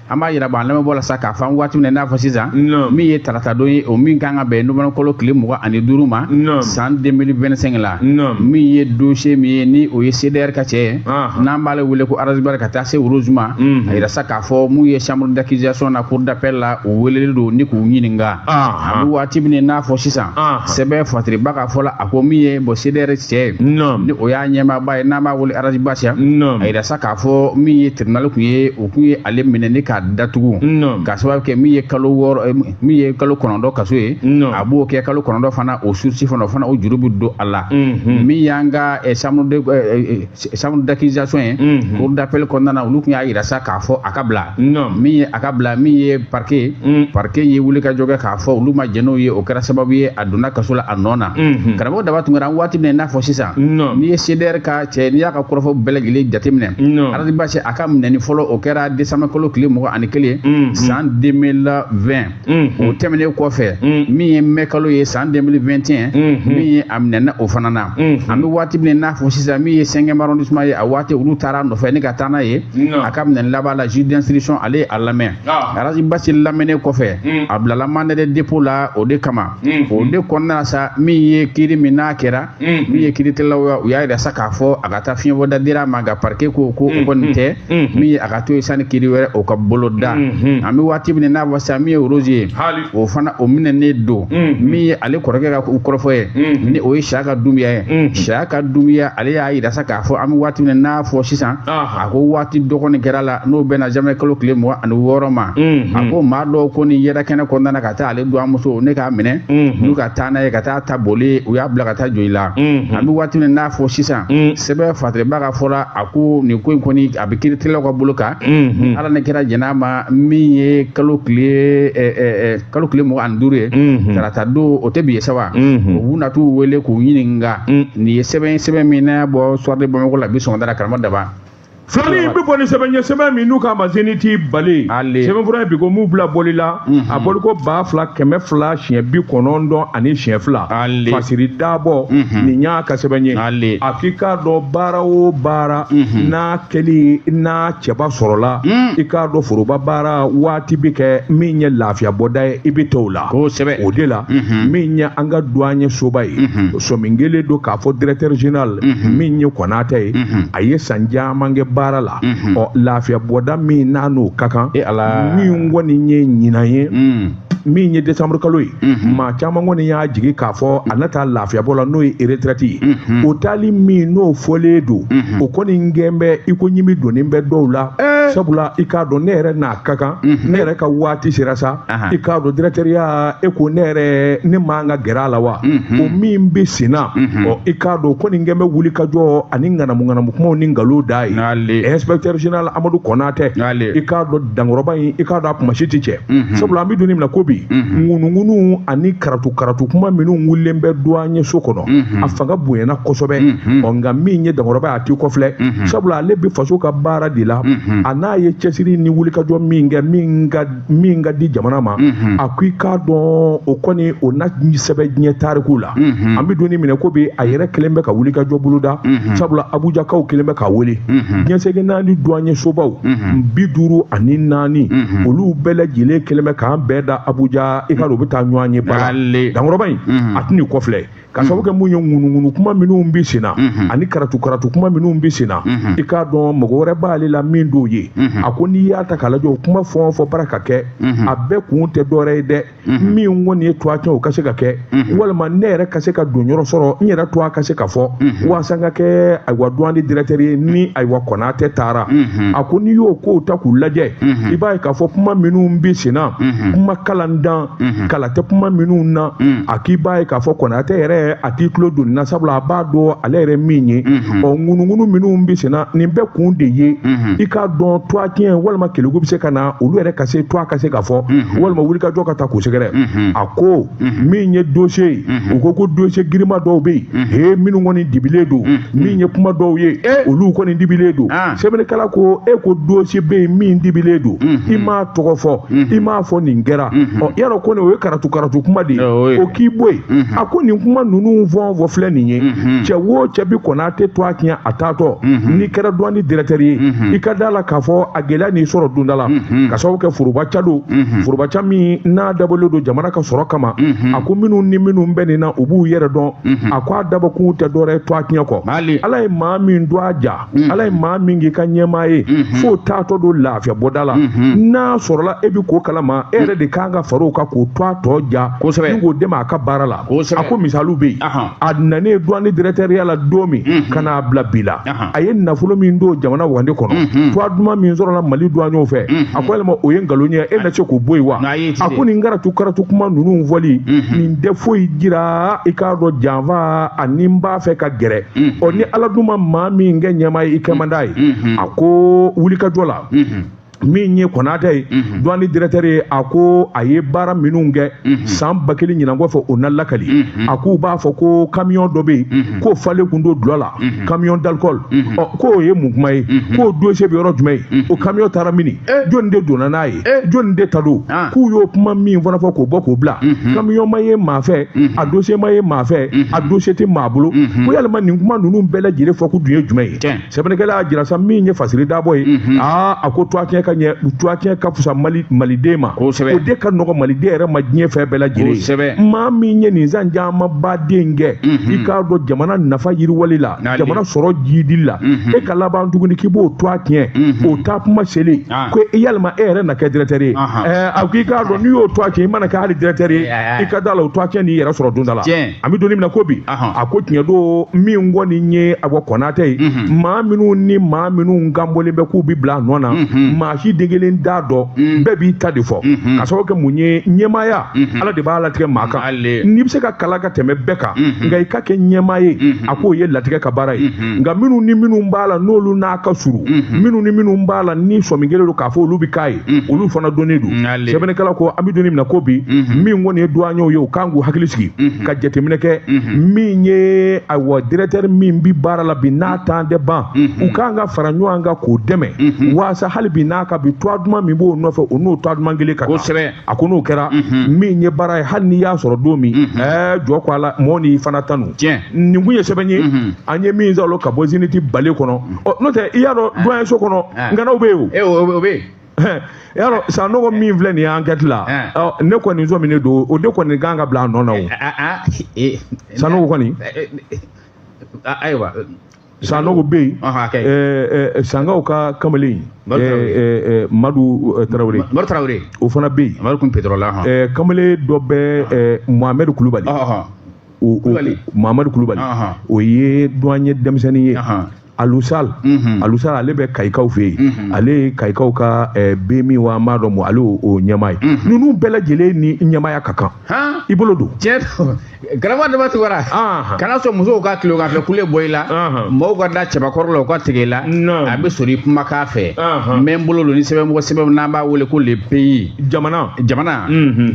an b'a yira an lamɛnbaaw la sa k'a fɔ an waati min na i n'a fɔ sisan, min ye tarata don ye, o min kan ka bɛn novembre kalo tile 25 ma san 2025 la, min ye dossier min ye ni o ye CDR ka cɛ ye, n'an b'ale wele ko Ras Bath, ka taa se Rose ma, a yira sa k'a fɔ mun ye chambre d'accusation na cour d'appel la, u welelen don ni k'u ɲininka. A bɛ waati min n'a fɔ sisan, sɛbɛn fatiriba ka fɔ la, a ko min ye bon CDR cɛ ye, ni o y'a ɲɛmaaba ye, n'an b'a wele Ras Bath, a yira sa k'a fɔ min ye tribunal kun ye, o kun ye ale minɛ ni k'a datugu k'a sababu kɛ min ye kalo 6, min ye kalo 9 kaso ye, a b'o kɛ kalo 9 fana, o sursis fana, o fana o juru bɛ don a la. Min y'an ka chambre d'accusation ye cour d'appel kɔnɔna na, olu kun y'a yira sa k'a fɔ a ka bila, min ye a ka bila. Min ye parquet ye wulikajɔ kɛ k'a fɔ olu ma jɛn n'o ye, o kɛra sababu ye a donna kaso la a nɔ na. Karamɔgɔ Daba Tunkara, an waati min na i n'a fɔ sisan, n'i ye CDR ka cɛ, n'i y'a ka kɔrɔfɔ bɛɛ lajɛlen jateminɛ, Ras Bath a ka minɛni fɔlɔ, o kɛra décembre kalo tile 21 san 2020. O tɛmɛnen kɔfɛ, min ye mai kalo ye san 2021, min ye a minɛna o fana na. An bɛ waati min n'a fɔ sisan, min ye 5e arrondissement ye, a waati olu taara a nɔfɛ ni ka taa n'a ye a ka minɛni laban la, juge d'instruction ale ye a lamɛn. Ras Bath lamɛnnen kɔfɛ, a bilala mandat de dépôt la. O de kama, o de kɔnɔna na sa, min ye kiiri min n'a kɛra, min ye kiiritigɛlaw, u y'a yira sa k'a fɔ a ka taa fiɲɛbɔda dira a ma, nka parquet ko ko o kɔni tɛ, min ye a ka to yen sani kiiri wɛrɛ o ka bolo da. An bɛ waati min n'a fɔ sisan, min ye Rose ye, o fana o minɛnen don. Min ye ale kɔrɔkɛ ka kɔrɔfɔ ye, ni o ye Siyaka Dunbiya ye, Siyaka Dunbiya ale y'a yira sa k'a fɔ an bɛ waati min n'a fɔ sisan, a ko waati dɔgɔnin kɛra la, n'o bɛnna janvier kalo tile 26 ma, a ko maa dɔw ko ni yɛrɛ kɛnɛ kɔnɔna na ka taa ale dɔgɔmuso ne k'a minɛ n'u ka taa n'a ye ka taa ta boli, u y'a bila ka taa joli la. An bɛ waati min n'a fɔ sisan, sɛbɛn fatiriba ka fɔra, a ko nin ko in kɔni a bɛ kiiritigɛlaw ka bolo kan. Ala ni kɛra jɛn'a ma, min ye kalo tile 25 ye, tarata don, o tɛ bi ye sa wa, u b'u t'u wele k'u ɲininka. Nin ye sɛbɛn min n'a bɔ Soir de Bamako la bi sɔgɔmada la, karamɔgɔ Daba. Filanin bɛ bɔ ni sɛbɛn ye, sɛbɛn min n'u k'a ma Zénith Bale, sɛbɛnfura ye bi ko m'u bila bɔli la, a bɔli ko 2292 siɲɛ 92. Fasiri Dabɔ nin y'a ka sɛbɛn ye. A k'i k'a dɔn baara o baara n'a kɛli n'a cɛba sɔrɔla, i k'a dɔn foroba baara waati bɛ kɛ min ye lafiya bɔda ye, i bɛ t'o la. O de la, min ye an ka douanier soba ye, sɔmin kelen don k'a fɔ directeur général min ye Konatɛ ye, a ye san caman kɛ baara la. Ɔ, lafiya bɔda min n'a n'o ka kan, min kɔni ye ɲinan ye, min ye décembre kalo ye, maa caman kɔni y'a jigi k'a fɔ a na taa lafiya bɔ la, n'o ye retraite ye. O taali min n'o fɔlen don, o kɔni gɛn bɛ i ko ɲimi donnen bɛ dɔw la, sabula i k'a dɔn ne yɛrɛ n'a ka kan, ne yɛrɛ ka waati sera sa. I k'a dɔn directeur ya, e ko ne yɛrɛ ne man ka gɛrɛ a la wa, o min bɛ sen na. Ɔ, i k'a dɔn kɔni gɛn bɛ wuli ka jɔ ani ŋanamu ŋanamu kumaw ni nkalon da ye. Inspecteur général Amadu Konatɛ, i k'a dɔn dankɔrɔba in, i k'a dɔn a kumasi tɛ cɛ, sabula an bɛ don min na ko bi, ŋunuŋunu ani karatu karatu kuma minnu wulilen bɛ douanier so kɔnɔ, a fanga bonyana kosɛbɛ. Ɔ, nka min ye dankɔrɔba ye, a t'i kɔfilɛ, sabula ale bɛ faso ka baara de la. A n'a ye cɛsiri ni wulikajɔ min kɛ, min ka di jamana ma, a ko i k'a dɔn o kɔni o na sɛbɛn diɲɛ tariku la. An bɛ don min na ko bi, a yɛrɛ kelen bɛ ka wulikajɔ boloda, sabula Abujakaw kelen bɛ k'a wele. Diɲɛ naani douanier sobaw 54, olu bɛɛ lajɛlen kelen bɛ k'an bɛɛ da Abuja. I ka dɔn u bɛ taa ɲɔgɔn ye ba la. Dankɔrɔba in a tɛn'i kɔfilɛ ka sababu kɛ mun ye, ŋunuŋunu kuma minnu bɛ sen na ani karatu karatu kuma minnu bɛ sen na, i k'a dɔn mɔgɔ wɛrɛ b'ale la min t'o ye. A ko n'i y'a ta k'a lajɛ, o kuma fɛn o fɛn bara ka kɛ, a bɛɛ kun tɛ dɔwɛrɛ ye dɛ, min kɔni ye to a tiɲɛ o ka se ka kɛ, walima ne yɛrɛ ka se ka don yɔrɔ sɔrɔ, n yɛrɛ to a ka se ka fɔ walasa n ka kɛ ayiwa douane directeur ye. Ni ayiwa Konatɛ taara, a ko n'i y'o kow ta k'u lajɛ, i b'a ye k'a fɔ kuma minnu bɛ sen na, kuma kalan dan kala tɛ kuma minnu na, a k'i b'a ye k'a fɔ Konatɛ yɛrɛ a t'i tulo don na, sabula a b'a dɔn ale yɛrɛ min ye. Ɔ, ŋunuŋunu minnu bɛ sen na, nin bɛɛ kun de ye i k'a dɔn to a tiɲɛ, walima keleku bɛ se ka na olu yɛrɛ ka se to a ka se ka fɔ, walima wulikajɔ ka taa k'u sɛgɛrɛ. A ko min ye dossier ye, u ko ko dossier girima dɔw bɛ yen he, minnu kɔni dibilen don, min ye kuma dɔw ye, olu kɔni dibilen don. Sɛbɛnnikɛla ko e ko dossier bɛ yen min dibilen don, i m'a tɔgɔ fɔ, i m'a fɔ nin kɛra. Ɔ y'a dɔn ko nin o ye karatu karatu kuma de ye, o k'i bɔ yen. A ko nin kuma ninnu fɛn o fɛn filɛ nin ye, cɛ o cɛ bi Konatɛ tɔgɔ tiɲɛ a taatɔ, n'i kɛra douane directeur ye, i ka da la k'a fɔ a gɛlɛya n'i sɔrɔ donda la, ka sababu kɛ foroba ca don, foroba ca min n'a dabɔlen don jamana ka sɔrɔ kama. A ko minnu ni minnu bɛ nin na, u b'u yɛrɛ dɔn. A ko a dabɔkun tɛ dɔwɛrɛ ye tɔgɔ tiɲɛ kɔ. Ala ye maa min don a ja, Ala ye maa min k'i ka ɲɛmaa ye, f'o taatɔ don lafiya bɔda la, n'a sɔrɔla e bɛ ko kalama, e yɛrɛ de kan ka far'o kan k'o to a tɔ ja ni k'o dɛmɛ a ka baara la. A ko misaliw bɛ yen. A nanen douane directeur la don min ka n'a bila bi la, a ye nafolo min don jamana wagande kɔnɔ, tɔgɔ duman min sɔrɔla Mali douaniers fɛ, a ko yalima o ye nkalon ye, e na se k'o bɔ yen wa? A ko nin karatu karatu kuma ninnu fɔli nin tɛ foyi jira, i k'a dɔn janfa ani n b'a fɛ ka gɛrɛ. Ɔ ni Ala dun ma maa min kɛ ɲɛmaa ye, i kɛ man d'a ye. A ko wulikajɔ la, min ye Konatɛ ye, douane directeur ye, a ko a ye baara minnu kɛ san 1000 ɲinan kɔfɛ, o na lakali. A k'u b'a fɔ ko camion dɔ bɛ yen k'o falen kun don dulɔ la, camion d'alcool. Ɔ k'o ye mun kuma ye? K'o dossier bɛ yɔrɔ jumɛn ye? O camion taara mini? Jɔnni de donna n'a ye? Jɔnni de ta don? K'u y'o kuma min fana fɔ k'o bɔ k'o bila, camion ma ye maa fɛ, a dossier ma ye maa fɛ, a dossier tɛ maa bolo. Ko yalima nin kuma ninnu bɛɛ lajɛlen fɔ ko dun ye jumɛn ye? Sɛbɛnnikɛla y'a jira sa, min ye Fasiri Dabɔ ye, aa a ko tɔgɔ tiɲɛ ka ɲɛ, tɔgɔ tiɲɛ ka fisa Mali maliden ma, o de ka nɔgɔ maliden yɛrɛ ma diɲɛ fɛn bɛɛ lajɛlen. Maa min ye nin san camanbaden kɛ, i k'a dɔn jamana nafa yiriwali la, jamana sɔrɔ jiidili la, e ka laban tuguni k'i b'o tɔgɔ tiɲɛ, o taa kuma selen ko yalima e yɛrɛ na kɛ directeur ye? A ko i k'a dɔn n'i y'o tɔgɔ tiɲɛ, i mana kɛ hali directeur ye, i ka da la o tɔgɔ tiɲɛ n'i yɛrɛ sɔrɔ don da la. An bɛ don min na ko bi, a ko tiɲɛ don, min kɔni ye a bɔ Konatɛ ye, maa minnu ni maa minnu ganbɔlen bɛ k'u bi bila a nɔ na, maa si den kelen t'a dɔn, bɛɛ b'i ta de fɔ. Ka sababu kɛ mun ye? Ɲɛmaaya, Ala de b'a latigɛ maa kan. N'i bɛ se ka kala ka tɛmɛ bɛɛ kan, nka i ka kɛ ɲɛmaa ye, a k'o ye latigɛ ka baara ye. Nka minnu ni minnu b'a la n'olu n'a ka surun, minnu ni minnu b'a la ni sɔmi kelen don k'a fɔ olu bɛ k'a ye, olu fana dɔnnen don. Sɛbɛnnikɛla ko an bɛ don min na ko bi, min kɔni ye douaniers ye, u kan k'u hakili sigi ka jateminɛ kɛ min ye, ayiwa, directeur min bi baara la bi n'a temps tɛ ban, u kan ka fara ɲɔgɔn kan k'o dɛmɛ waasa hali bi n'a ka bi tɔgɔ duman min b'o nɔfɛ, o n'o tɔgɔ duman kelen ka kan. A ko n'o kɛra, min ye baara ye, hali n'i y'a sɔrɔ don min, jɔ ko a la, mɔɔ n'i fana tanu. Nin kun ye sɛbɛn ye an ye min sɔrɔ ka bɔ Zenith bale kɔnɔ. Ɔ n'o tɛ, i y'a dɔn douanier so kɔnɔ ŋanaw bɛ yen. O bɛ yen. I y'a dɔn Sanogo min filɛ nin ye enquête la, ne kɔni sɔminen don, o de kɔni kan ka bila a nɔ na. O Sanogo kɔni. Ayiwa. Sanogo bɛ yen, Sangaw ka kamalen Madu Tarawele. Madu Tarawele. O fana bɛ yen. Madu kun pétrole la. Kamalen dɔ bɛ, Mohamed Kulubali. Mohamed Kulubali, o ye douanier denmisɛnnin ye. Alusal, Alusal, ale bɛ Kayikaw fɛ yen, ale ye Kayikaw ka bemi wa an b'a dɔn mun, ale y'o ɲɛmaa ye. Ninnu bɛɛ lajɛlen ni ɲɛmaaya ka kan, i bolo don. Tiɲɛ don, karamɔgɔ Daba Tunkara, kana sɔn musow ka tileganfɛ kule bɔ i la, mɔgɔw ka da cɛbakɔrɔ la, u ka tigɛ i la, a bɛ sɔrɔ i kumakan fɛ. N bɛ n bolo don ni sɛbɛnmɔgɔ sɛbɛn n'an b'a wele ko Le Pays. Jamana. Jamana.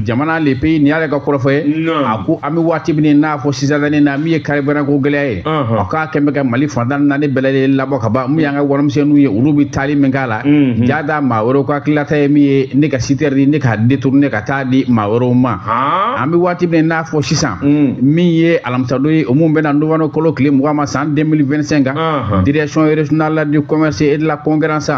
Jamana Le Pays, nin y'ale ka kɔrɔfɔ ye. A ko an bɛ waati min n'a fɔ sisan na, min ye carburant ko gɛlɛya ye, a k'a kɛn bɛ ka Mali fantan naani bɛɛ lajɛlen labɔ ka ban. Mun y'an ka warimisɛnninw ye, olu bɛ taali min k'a la, ja da maa wɛrɛw ka hakililata ye min ye, ne ka citerne ne ka détourner ka taa di maa wɛrɛw ma. An bɛ waati min n'a fɔ sisan, min ye alamisadon ye, o mun bɛna novembre kalo tile 20 ma san 2025 kan, direction régionale du commerce et de la concurrence,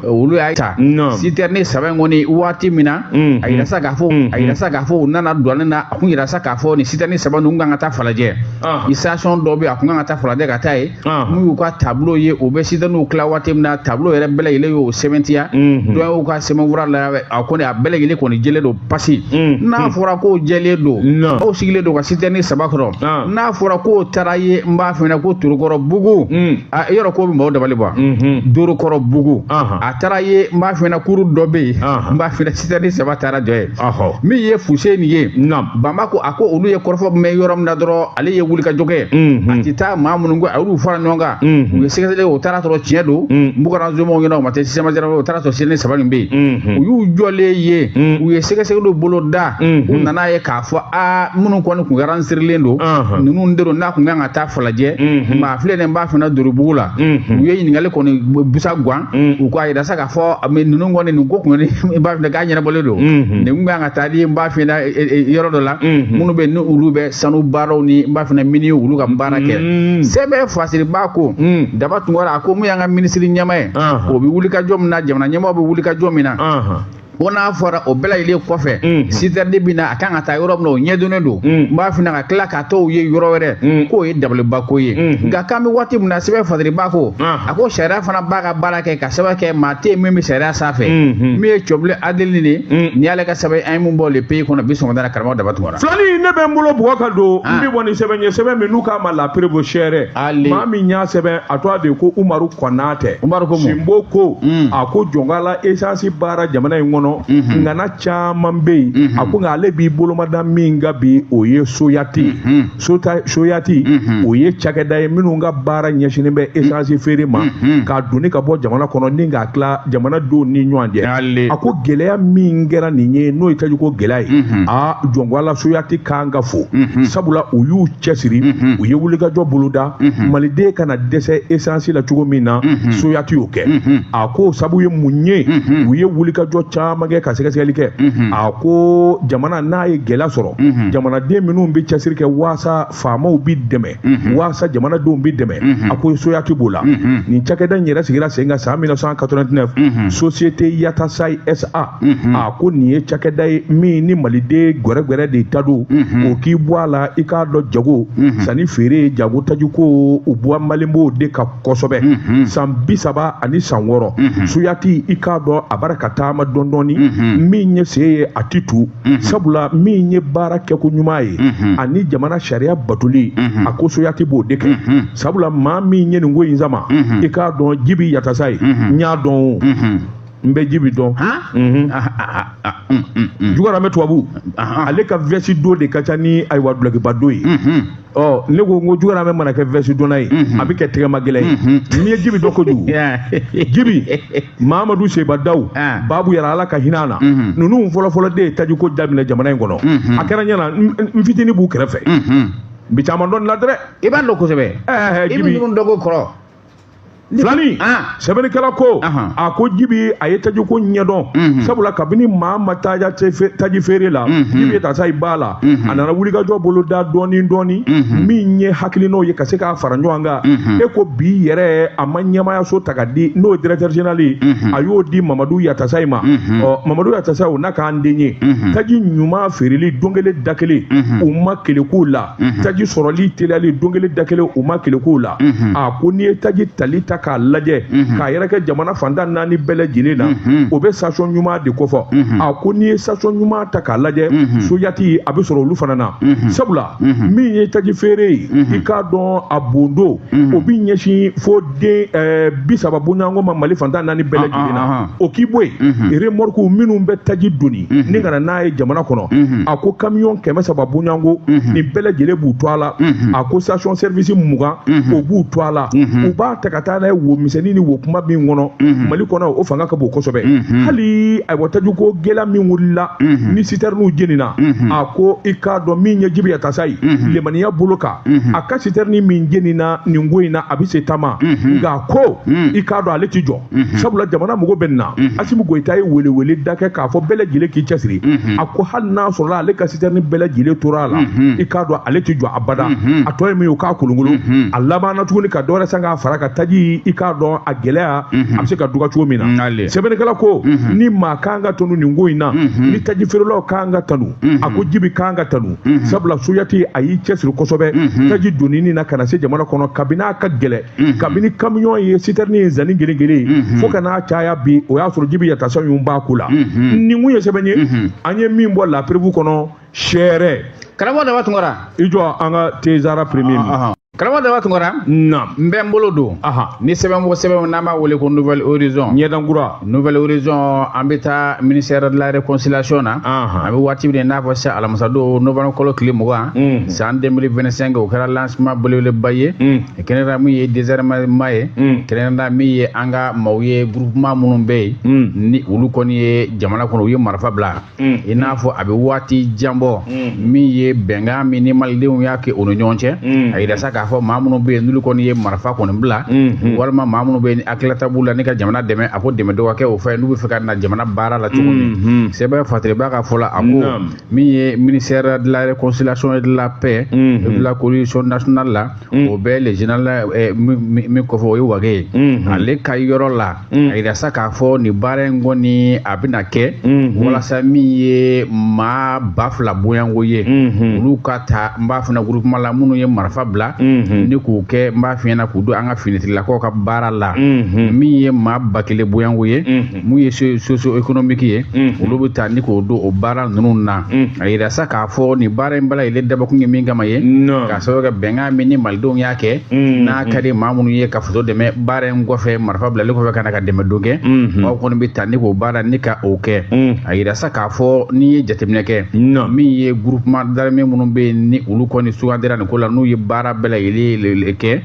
olu y'a ta citerne saba in kɔni waati min na, a yira sa k'a fɔ, a yira sa k'a fɔ u nana douane na, a kun yira sa k'a fɔ nin citerne saba ninnu kan ka taa Falajɛ, station dɔ bɛ yen, a kun kan ka taa Falajɛ ka taa yen. Mun y'u ka tableau ye, u bɛ citernew tila waati min na, tableau yɛrɛ bɛɛ lajɛlen y'o sɛbɛntiya, dɔ y'u ka sɛbɛnfura la, a kɔni a bɛɛ lajɛlen kɔni jɛlen don. Pasi n'a fɔra k'o jɛlen don, aw sigilen don ka citerne saba kɔrɔ, n'a fɔra k'o taara ye, n b'a f'i ɲɛna ko Torokɔrɔ bugu, a yɔrɔ k'o bɛ maaw dabali ban. Dorokɔrɔ bugu, a taara ye, n b'a f'i ɲɛna kuru dɔ bɛ yen, n b'a f'i ɲɛna citerne saba taara jɔ ye. Min ye Fuseni ye, Bamako, a ko olu ye kɔrɔfɔ mɛn yɔrɔ min na dɔrɔn, ale ye wulikajɔ kɛ, a tɛ taa maa minnu ko a y'olu fara ɲɔgɔn kan. U ye sɛgɛsɛgɛli, o taara sɔrɔ tiɲɛ don. N bugara zomaw ɲɛna, o ma tɛ sisan, o taara sɔrɔ citerne 3 nin bɛ yen. U y'u jɔlen ye, u ye sɛgɛsɛgɛliw bolo da, u nana ye k'a fɔ aa, minnu kɔni kun enregistrelen don, ninnu de don. N'a kun kan ka taa Falajɛ, maa filɛ nin b'a fana Doribugu la. U ye ɲininkali kɔni busa gan, u ko a yira sa k'a fɔ ninnu kɔni, nin ko kun n b'a fɛ k'a ɲɛnabɔlen don. Nin kun kan ka taa di n b'a fɛ yɔrɔ dɔ la, minnu bɛ ni olu bɛ sanu baaraw ni n b'a fɛ mini, olu ka baara kɛ. Sɛbɛn fasiriba ko, Daba Tunkara, a ko mun y'an ka minisiri ɲɛmaa ye, o bɛ wuli ka jɔ min na, jamana ɲɛmaaw bɛ wuli ka jɔ min na, ko n'a fɔra o bɛɛ lajɛlen kɔfɛ, citerne bɛ na, a kan ka taa yɔrɔ min na, o ɲɛdɔnnen don. N b'a fɛ ka tila ka t'o ye yɔrɔ wɛrɛ, k'o ye dabalibako ye. Nka k'an bɛ waati min na, sɛbɛn fasiriba ko, a ko sariya fana b'a ka baara kɛ, ka sɛbɛn kɛ, maa tɛ yen min bɛ sariya sanfɛ. Min ye Cɔbilen Adeline de nin y'ale ka sɛbɛn an ye mun bɔ le pays kɔnɔ bi sɔgɔmada la, karamɔgɔ Daba Tunkara. Filani, ne bɛ n bolo bugɔ ka don, n bɛ bɔ ni sɛbɛn ye, sɛbɛn min n'u k'a ma La Preuve sɛrɛ. Maa min y'a sɛbɛn, a tɔgɔ de ko Umaru Kɔnatɛ. Umaru ko mun? Sinbo ko, a ko jɔnkala essence baara jamana in kɔnɔ, ŋana caman bɛ yen. A ko nka ale b'i bolomada min ka bi, o ye Soyati. Soyati, o ye cakɛda ye minnu ka baara ɲɛsinnen bɛ essence feere ma, k'a donni ka bɔ jamana kɔnɔ ni k'a tila jamanadenw ni ɲɔgɔn cɛ. A ko gɛlɛya min kɛra nin ye, n'o ye tajiko gɛlɛya ye, aa, jɔnkala Soyati kan ka fo, sabula u y'u cɛsiri, u ye wulikajɔ boloda maliden kana dɛsɛ essence la cogo min na, Soyati y'o kɛ. A ko sabu ye mun ye? U ye wulikajɔ caman kɛ ka sɛgɛsɛgɛli kɛ. A ko jamana n'a ye gɛlɛya sɔrɔ, jamanaden minnu bɛ cɛsiri kɛ waasa faamaw bi dɛmɛ, waasa jamanadenw bi dɛmɛ, a ko Soyati b'o la. Nin cakɛda in yɛrɛ sigira sen kan san 1989, Société Yatasai SA. A ko nin ye cakɛda ye min ni maliden gɛrɛgɛrɛ de ta don, o k'i bɔ a la, i k'a dɔn jago sanni feere, jago tajiko, u bɔ mali b'o de ka kosɛbɛ. San 36, Soyati, i k'a dɔn a bara ka taama dɔɔni dɔɔni. Min ye se ye, a ti tu, sabula min ye baara kɛko ɲuman ye ani jamana sariya batoli, a ko Soyati b'o de kɛ, sabula maa min ye nin ko in sama, i k'a dɔn Jibi Yatasa ye, n y'a dɔn, o n bɛ Jibi dɔn. Jugara bɛ tubabu, ale ka veste don de ka ca ni ayiwa dulɔkiba don ye. Ɔ, ne ko n ko Jugara bɛ mana kɛ veste donna ye, a bɛ kɛ tɛgɛma gɛlɛn ye. N'i ye Jibi dɔn kojugu, Jibi Mahamadu Seba Daw Babu yɛrɛ, Ala ka hinɛ a na, ninnu fɔlɔfɔlɔ de ye tajiko daminɛ jamana in kɔnɔ. A kɛra ɲɛna, n fitinin b'u kɛrɛfɛ, n bi caman dɔn la dɛ. I b'a dɔn kosɛbɛ. I bɛ ninnu dɔn ko kɔrɔ. Filani, sɛbɛnnikɛla ko, a ko Jibi a ye tajiko ɲɛdɔn, sabula kabini maa ma taji feere la, Jibi Yatasa i b'a la, a nana wulikajɔ bolo da dɔɔni dɔɔni, min ye hakilinaw ye ka se k'a fara ɲɔgɔn kan. E ko bi yɛrɛ, a ma ɲɛmaayaso ta ka di, n'o ye directeur général ye, a y'o di Mamadu Yatasa ma. Ɔ, Mamadu Yatasa, o n'a k'an den ye, taji ɲuman feereli don kelen da kelen, u ma keleku la, taji sɔrɔli teliyali don kelen da kelen, u ma keleku la. A ko n'i ye taji tali ta k'a lajɛ k'a yɛrɛ kɛ jamana fantan naani bɛɛ lajɛlen na, o bɛ station ɲuman de kofɔ. A ko n'i ye station ɲuman ta k'a lajɛ, Soyati a bɛ sɔrɔ olu fana na, sabula min ye taji feere ye, i k'a dɔn a bondo o bɛ ɲɛsin fo den 30 bɔɲɔgɔnko ma Mali fantan naani bɛɛ lajɛlen na. O k'i bɔ yen, remorque minnu bɛ taji doni ni ka na n'a ye jamana kɔnɔ, a ko camion 300 bɔɲɔgɔnko, nin bɛɛ lajɛlen b'u to a la. A ko station service 20, o b'u to a la. U b'a ta ka taa n'a ye wo misɛnnin ni wo kuma min kɔnɔ Mali kɔnɔ, o fanga ka bon kosɛbɛ. Hali ayiwa tajiko gɛlɛya min wulila ni citernew jenina, a ko i k'a dɔn min ye Jibi Yatasa ye lemaniya bolo kan, a ka citerne min jenina nin ko in na, a bɛ se taama. Nka ko i k'a dɔn ale ti jɔ, sabula jamana mago bɛ nin na. Asimi Goyita ye welewele da kɛ k'a fɔ bɛɛ lajɛlen k'i cɛsiri. A ko hali n'a sɔrɔla ale ka citerne bɛɛ lajɛlen tora a la, i k'a dɔn ale ti jɔ abada. A tɔ ye min ye, o k'a kolonkolon. A labanna tuguni ka dɔwɛrɛ san k'a fara ka taji, i k'a dɔn a gɛlɛya a bɛ se ka duga cogo min na. Sɛbɛnnikɛla ko ni maa kan ka tanu nin ko in na, ni taji feerelaw kan ka tanu, a ko Jibi kan ka tanu, sabula Soyati a y'i cɛsiri kosɛbɛ taji donni na ka na se jamana kɔnɔ kabini a ka gɛlɛ, kabini camion ye citerne ye zanni kelen kelen fo ka n'a caya bi, o y'a sɔrɔ Jibi Yatasa y'u b'a ko la. Nin kun ye sɛbɛn ye an ye min bɔ La Preuve kɔnɔ sɛrɛ. Karamɔgɔ Daba Tunkara, i jɔ an ka Tezara premier. Karamɔgɔ Daba Tunkara. Naam. N bɛ n bolo don. Ni sɛbɛn bɔ sɛbɛn n'an b'a wele ko Nouvel Horizon. Ɲɛdankura. Nouvel Horizon, an bɛ taa ministère de la réconciliation na. An bɛ waati min n'a fɔ sisan, alamisadon novembre kalo tile 20 san 2025, o kɛra lancement belebeleba ye. Kɛnɛra min ye désarmement ye. Kɛnɛra min ye an ka maaw ye, groupement minnu bɛ yen ni olu kɔni ye jamana kɔnɔ, u ye marifa bila. I n'a fɔ a bɛ waati jan bɔ, min ye bɛnkan min ni malidenw y'a kɛ u ni ɲɔgɔn cɛ, a yira sa k'a fɔ maa minnu bɛ yen n'olu kɔni ye marifa kɔni bila, walima maa minnu bɛ yen ni hakililata b'u la ni ka jamana dɛmɛ, a ko dɛmɛ dɔ ka kɛ o fɛ n'u bɛ fɛ ka na jamana baara la cogo min. Sɛbɛn Fatiriba ka fɔ la, a ko min ye ministère de la réconciliation et de la paix et de la cohésion nationale la, o bɛ le général min kɔfɛ, o ye Wage ye, ale ka yɔrɔ la, a yira sa k'a fɔ nin baara in kɔni a bɛna kɛ walasa min ye maa 2000 bonyanko ye, olu ka ta n b'a fana groupement la minnu ye marifa bila ni k'u kɛ, n b'a f'i ɲɛna, k'u don an ka finitigilakaw ka baara la. Min ye maa 1000 bonyanko ye, mun ye socio économique ye, olu bɛ ta ni k'o don o baara ninnu na. A yira sa k'a fɔ nin baara in bɛɛ lajɛlen dabɔkun ye min kama ye, k'a sababu kɛ bɛnkan min ni malidenw y'a kɛ, n'a ka di maa minnu ye ka faso dɛmɛ baara in kɔfɛ, marifa bilali kɔfɛ, ka na ka dɛmɛ don kɛ, maaw kɔni bɛ ta ni k'o baara ni ka o kɛ. A yira sa k'a fɔ n'i ye jateminɛ kɛ, min ye groupement d'armée minnu bɛ yen ni olu kɔni sugandira nin ko la, n'u ye baara bɛɛ lajɛlen kɛ,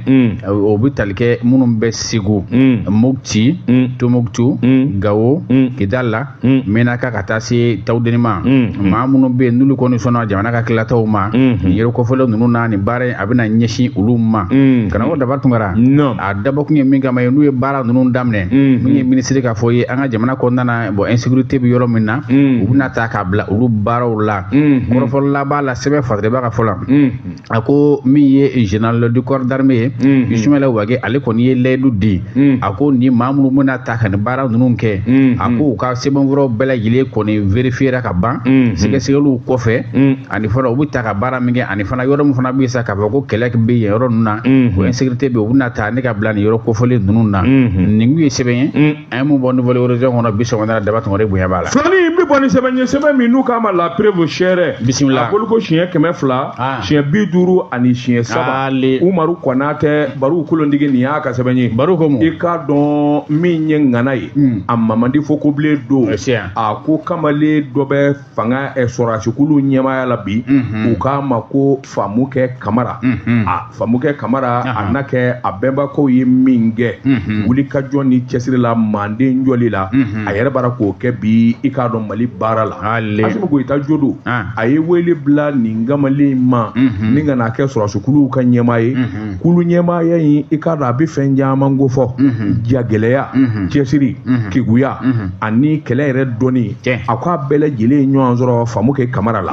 o bɛ tali kɛ minnu bɛ Segu, Mopti, Tombouctou, Gao, Kidal la, Menaka, ka taa se Tawudeni ma. Maa minnu bɛ yen n'olu kɔni sɔnna jamana ka tilataw ma, nin yɔrɔ kɔfɛlen ninnu na, nin baara in a bɛna ɲɛsin olu ma. Karamɔgɔ Daba Tunkara, a dabɔkun ye min kama ye, n'u ye baara ninnu daminɛ, min ye minisiri k'a fɔ ye, an ka jamana kɔnɔna na, bon, insécurité bɛ yɔrɔ min na, u bɛna ta k'a bila olu baaraw la. Kɔrɔfɔ laban la, sɛbɛn Fatiriba ka fɔ la, a ko min ye général du corps d'armée ye, Ismaël Wage, ale kɔni ye layidu di. A ko ni maa minnu bɛna ta ka nin baara ninnu kɛ, a ko u ka sɛbɛnfuraw bɛɛ lajɛlen kɔni vérifier ka ban sɛgɛsɛgɛliw kɔfɛ, ani fana u bɛ ta ka baara min kɛ, ani fana yɔrɔ min fana bɛ yen sa k'a fɔ ko kɛlɛ bɛ yen yɔrɔ ninnu na, o insécurité bɛ yen, u bɛna ta ne ka bila nin yɔrɔ kofɔlen ninnu na. Nin kun ye sɛbɛn ye an ye mun bɔ Nouvel Horizon kɔnɔ bi sɔgɔmada. Daba Tunkara, bonya b'a la. Filani, n bɛ bɔ ni sɛbɛn ye, sɛbɛn min n'u k'a ma La Preuve sɛrɛ. Bisimila. A ko siɲɛ 200, siɲɛ 53. Umaru Konatɛ, Baru Kolondigi, nin y'a ka sɛbɛn ye. Baru ko mun? I k'a dɔn min ye ŋana ye, a mamandi fo ko bilen don. A ko kamalen dɔ bɛ fanga sɔrɔdasikulu ɲɛmaaya la bi, u k'a ma ko Famukɛ Kamara. A Famukɛ Kamara, a na kɛ a bɛnbakɛw ye min kɛ wulikajɔ ni cɛsiri la manden jɔli la, a yɛrɛ b'ara k'o kɛ bi, i k'a dɔn Mali baara la. Asimi Goyita jodo, a ye wele bila nin kamalen ma ni ka n'a kɛ sɔrɔdasikuluw ka ɲɛmaa ye. Kulu ɲɛmaaya in, i k'a dɔn a bɛ fɛn caman ko fɔ: jagɛlɛya, cɛsiri, keguya ani kɛlɛ yɛrɛ dɔnni. A ko a bɛɛ lajɛlen ye ɲɔgɔn sɔrɔ Famukɛ Kamara la.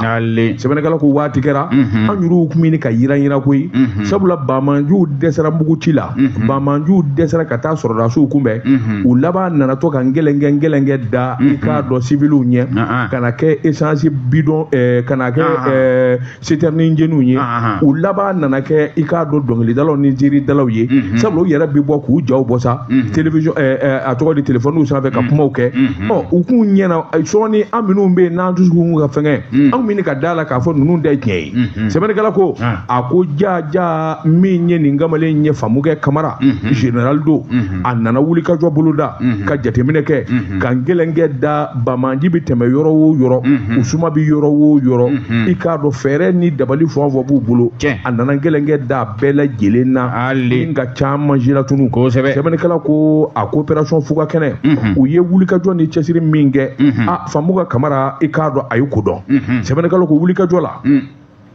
Sɛbɛnnikɛla ko waati kɛra an yɛrɛw tun bɛ ɲini ka yiran yiran koyi, sabula bamanjuw dɛsɛra muguci la, bamanjuw dɛsɛra ka taa sɔrɔdasiw kunbɛn. U laban nana to ka ngɛlɛnkɛ ngɛlɛnkɛ da, i k'a dɔn sibiliw ɲɛ, ka na kɛ essence bidon, ka na kɛ citerne jeniw ye. U laban nana kɛ, i k'a dɔn, dɔnkilidalaw ni ziiridalaw ye, sabula u yɛrɛ bɛ bɔ k'u jaw bɔ sa télévision, a tɔgɔ di, téléphone sanfɛ ka kumaw kɛ. Ɔ, u k'u ɲɛna sɔɔni, an minnu bɛ yen n'an dusukun ka fɛngɛ, an bɛ ka da la k'a fɔ ninnu tɛ tiɲɛ ye. Sɛbɛnnikɛla ko, a ko ja ja, min ye nin kamalen ye, Famukɛ Kamara, général don, a nana wulikajɔ boloda ka jateminɛ kɛ ka ngɛlɛnkɛ da. Bamanji bɛ tɛmɛ yɔrɔ o yɔrɔ, usuma bɛ yɔrɔ o yɔrɔ, i k'a dɔn fɛɛrɛ ni dabali fɛn o fɛn b'u bolo, a nana ngɛlɛnkɛ da bɛɛ lajɛlen na ni ka caman jilatunu. Sɛbɛnnikɛla ko a coopération fuga kɛnɛ, u ye wulikajɔ ni cɛsiri min kɛ, a Famukɛ Kamara, i k'a dɔn a ye ko dɔn. Sɛbɛnnikɛla ko wulikajɔ la,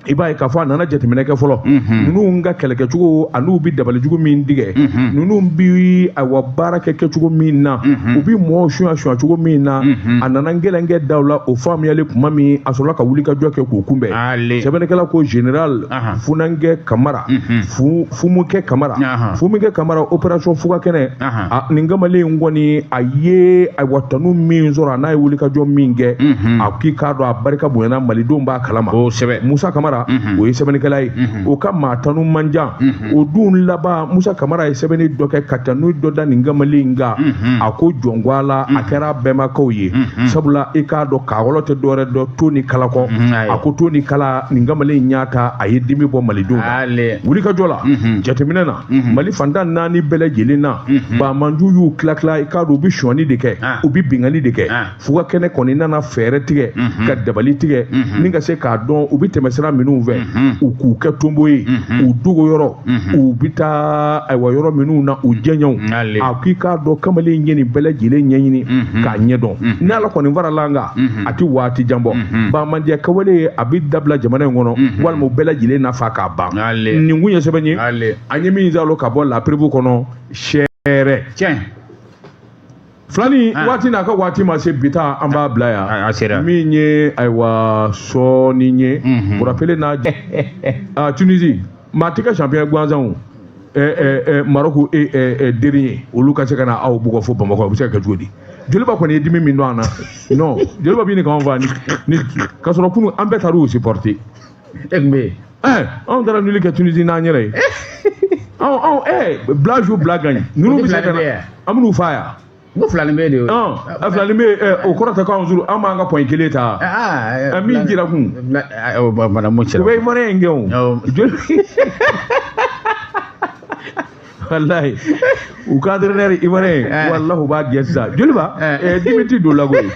i b'a ye k'a fɔ a nana jateminɛ kɛ fɔlɔ ninnu ka kɛlɛkɛcogo, an'u bɛ dabalijugu min tigɛ, ninnu bɛ ayiwa baara kɛ kɛcogo min na, u bɛ mɔgɔw sunya sunya cogo min na. A nana ngɛlɛnkɛ da la o faamuyali tuma min, a sɔrɔla ka wulikajɔ kɛ k'u kunbɛn. Sɛbɛnnikɛla ko général Funankɛ Kamara, Fumukɛ Kamara, Fumukɛ Kamara, opération fuga kɛnɛ, nin kamalen in kɔni, a ye ayiwa tanu min sɔrɔ, a n'a ye wulikajɔ min kɛ, a k'i k'a dɔn a barika bonyana, malidenw b'a kalama. Musa Kamara. Kamara, o ye sɛbɛnnikɛla ye, o ka maa tanu man jan. O dun laban, Musa Kamara ye sɛbɛnni dɔ kɛ ka tanu dɔ da nin kamalen in kan. A ko jɔnko a la, a kɛra bɛnbakɛw ye, sabula i k'a dɔn kakɔlɔ tɛ dɔwɛrɛ dɔn to ni kala kɔ. A ko to ni kala, nin kamalen in y'a ta, a ye dimi bɔ malidenw na. Wulikajɔ la, jateminɛ na, Mali fantan naani bɛɛ lajɛlen na, banbaanciw y'u tila tila. I k'a dɔn u bɛ sonyani de kɛ, u bɛ binkanni de kɛ. Fuga kɛnɛ kɔni nana fɛɛrɛ tigɛ ka dabali tigɛ ni ka se k'a dɔn u bɛ tɛmɛ sira minnu fɛ, u k'u kɛ tonbo ye, u dogo yɔrɔ, u bɛ taa ayiwa yɔrɔ minnu na, u jɛɲɔgɔnw. A k'i k'a dɔn kamalen in ye nin bɛɛ lajɛlen ɲɛɲini k'a ɲɛdɔn. Ni Ala kɔni farala an kan, a tɛ waati jan bɔ, banbaanciya kɛwale ye a bɛ dabila jamana in kɔnɔ, walima u bɛɛ lajɛlen na fa k'a ban. Nin kun ye sɛbɛn ye an ye min zalo ka bɔ La Preuve kɔnɔ. Sɛrɛ filani waati n'a ka waati ma se, bi ta an b'a bila yan. Min ye ayiwa sɔɔni ye burapele n'a Tunisie maa tɛ kɛ champion gansan o. Maroc dernier, olu ka se ka na aw bugɔ fo Bamakɔ, o bɛ se ka kɛ cogo di? Joliba kɔni ye dimi min don an na, non, Joliba bɛ ɲini k'anw fa ni k'a sɔrɔ kunun an bɛɛ taar'u supporter. E tun bɛ yen? Anw taara nuli kɛ Tunisie n'an yɛrɛ ye. Anw anw blanc joue blanc gagne. Ninnu bɛ se ka na an bɛn'u fa yan. N ko filanin bɛ de o. Filanin bɛ, o kɔrɔ tɛ k'anw suru, an b'an ka point kelen ta. Min jira kun. U bɛ Ivoirien in gɛn o. Walahi, u ka entraîneur ivoirien, walahi, u b'a gɛn sisan. Joliba dimi ti don la koyi.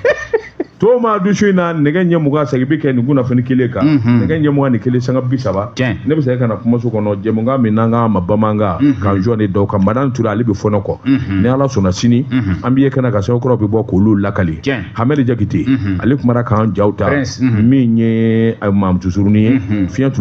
To ma du su in na, nɛgɛ ɲɛ 20, segin bɛ kɛ nin kunnafoni kelen kan, nɛgɛ ɲɛ 21 sanga 30. Ne bɛ segin ka na kumaso kɔnɔ, jɛmukan min n'an k'a ma bamanankan kan jɔ ni dɔw kan. Madame Ture, ale bɛ fɔ ne kɔ. Ni Ala sɔnna, sini an bɛ ye kɛnɛ kan, sɛbɛnkɔrɔ bɛ bɔ k'olu lakali. Hamɛdi Jakite, ale kumara k'an jaw ta. Min ye Mamutu Surunin ye, fiɲɛ